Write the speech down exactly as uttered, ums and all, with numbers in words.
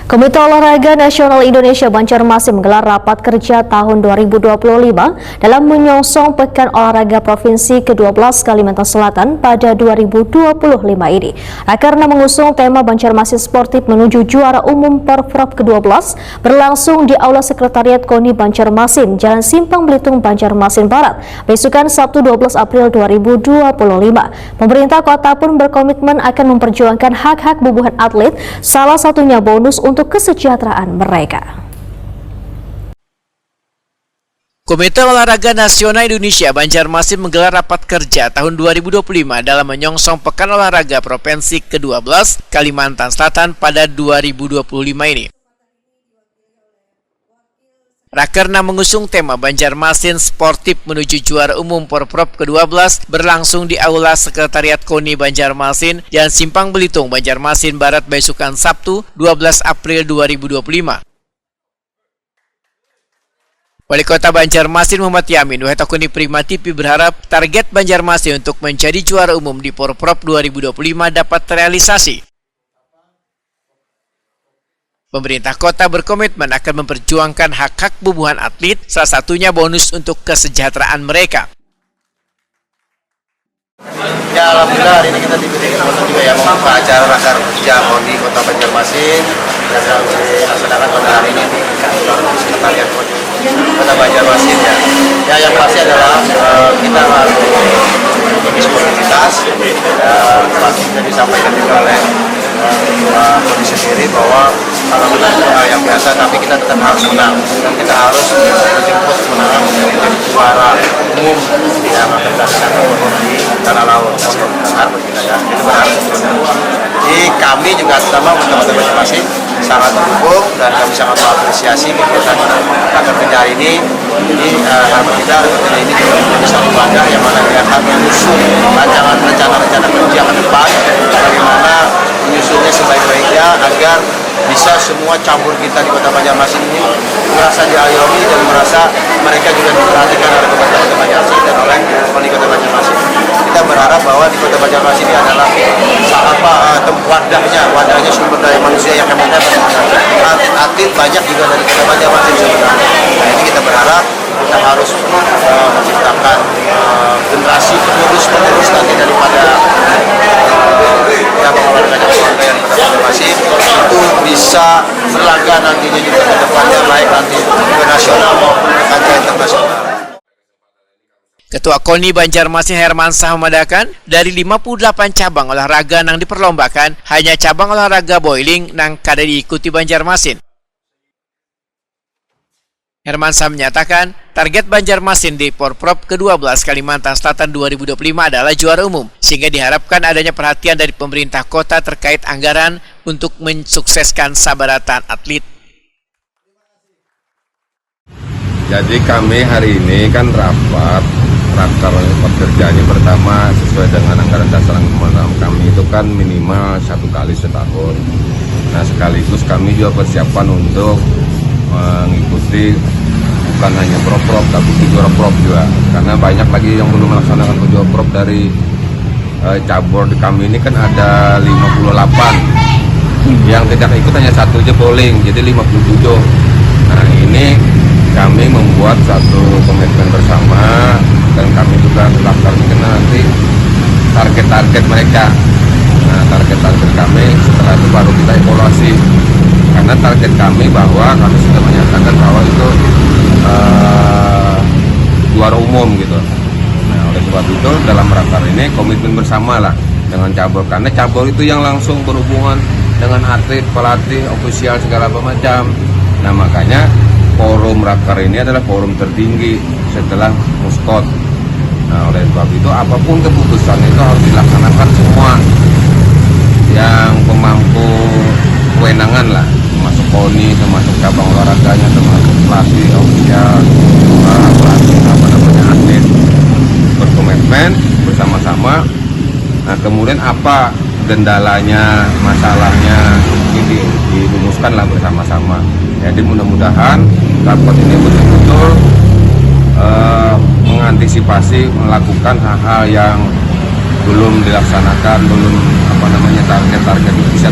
Komite Olahraga Nasional Indonesia Banjarmasin menggelar rapat kerja tahun dua ribu dua puluh lima dalam menyongsong Pekan Olahraga Provinsi kedua belas Kalimantan Selatan pada dua ribu dua puluh lima ini. Rakerna mengusung tema Banjarmasin Sportif menuju juara umum Porprov kedua belas berlangsung di Aula Sekretariat KONI Banjarmasin, Jalan Simpang Belitung, Banjarmasin Barat, besukan Sabtu dua belas April dua ribu dua puluh lima. Pemerintah kota pun berkomitmen akan memperjuangkan hak-hak bubuhan atlet, salah satunya bonus untuk kesejahteraan mereka. Komite Olahraga Nasional Indonesia Banjarmasin menggelar rapat kerja tahun dua ribu dua puluh lima dalam menyongsong Pekan Olahraga Provinsi kedua belas Kalimantan Selatan pada dua ribu dua puluh lima ini. Rakerna mengusung tema Banjarmasin Sportif menuju juara umum Porprov kedua belas berlangsung di Aula Sekretariat KONI Banjarmasin, Jalan Simpang Belitung, Banjarmasin Barat, besukan Sabtu, dua belas April dua ribu dua puluh lima. Wali Kota Banjarmasin Muhammad Yamin, Wahid Akuni Prima T V, berharap target Banjarmasin untuk menjadi juara umum di Porprov dua ribu dua puluh lima dapat terrealisasi. Pemerintah kota berkomitmen akan memperjuangkan hak-hak bubuhan atlet, salah satunya bonus untuk kesejahteraan mereka. Ya, alhamdulillah, hari ini kita diberi kesempatan juga ya membuka acara raker kerja KONI Kota Banjarmasin. Dan dilaksanakan pada hari ini di kantor sekretariat KONI Kota Banjarmasin ya. Ya, yang pasti adalah eh, kita harus memiliki sportivitas. Ya, pasti sudah disampaikan juga oleh eh, Pak KONI sendiri bahwa kalau menang itu hal yang biasa, tapi kita tetap harus menang. Dan kita harus menjemput kemenangan, menjadi juara umum yang akan dilaksanakan di Tanah Laut. Harapan kita ya, kita berharap seperti itu. Jadi kami juga, terutama teman-teman Banjarmasin, sangat mendukung dan kami sangat mengapresiasi kegiatan raker kerja hari ini. Jadi eh, harapan kita, raker kerja ini juga menjadi satu wadah yang mana dia akan menyusun rancangan, rencana, rencana kerja ke depan, bagaimana menyusunnya sebaik-baiknya agar bisa semua cabur kita di Kota Banjarmasin ini merasa diayomi dan merasa mereka juga diperhatikan oleh pemerintah Kota Banjarmasin dan oleh wali Kota Banjarmasin. Kita berharap bahwa di Kota Banjarmasin ini adalah sa- apa eh, tem- wadahnya, wadahnya sumber daya manusia yang hebat-hebat. Atlet-atlet banyak juga dari Kota Banjarmasin sebenarnya. Nah, ini kita berharap kita harus eh, menciptakan eh, generasi penerus-penerus nanti daripada eh, cabang olahraga, cabang olahraga yang kita masing itu bisa berlaga nantinya juga ke depannya, baik nanti ke nasional maupun ke kancah internasional. Ketua KONI Banjarmasin Hermansyah memadakan, dari lima puluh delapan cabang olahraga nang diperlombakan, hanya cabang olahraga boiling nang kada diikuti Banjarmasin. Hermansyah menyatakan, target Banjarmasin di Porprov kedua belas Kalimantan Selatan dua ribu dua puluh lima adalah juara umum, sehingga diharapkan adanya perhatian dari pemerintah kota terkait anggaran untuk mensukseskan sabarataan atlet. Jadi kami hari ini kan rapat, raker pekerjaannya pertama sesuai dengan anggaran dasar anggaran kami itu kan minimal satu kali setahun. Nah, sekaligus kami juga persiapan untuk mengikuti bukan hanya proprov tapi kejuara prov juga, karena banyak lagi yang belum melaksanakan kejuara prov dari eh, cabur di kami ini kan ada lima puluh delapan, yang tidak ikut hanya satu aja bowling, jadi lima puluh tujuh. Nah, ini kami membuat satu komitmen bersama dan kami juga tetapkan mungkin nanti target-target mereka. Nah, target-target kami setelah itu baru kita evaluasi, karena target kami bahwa kami sudah menyatakan bahwa itu eh, juara umum gitu. Nah, oleh sebab itu dalam raker ini komitmen bersama lah dengan cabur, karena cabur itu yang langsung berhubungan dengan atlet, pelatih, ofisial, segala macam. Nah, makanya forum raker ini adalah forum tertinggi setelah muskot. Nah, oleh sebab itu apapun keputusan itu harus dilaksanakan semua yang pemangku kewenangan lah, termasuk koni, termasuk cabang olahraganya, termasuk pelatih, ofisial, eh, pelatih apa namanya, atlet, berkomitmen bersama-sama. Nah, kemudian apa kendalanya, masalahnya, ini dirumuskanlah bersama-sama. Jadi mudah-mudahan rapat ini betul-betul eh, mengantisipasi melakukan hal-hal yang belum dilaksanakan, belum apa namanya, target-target itu bisa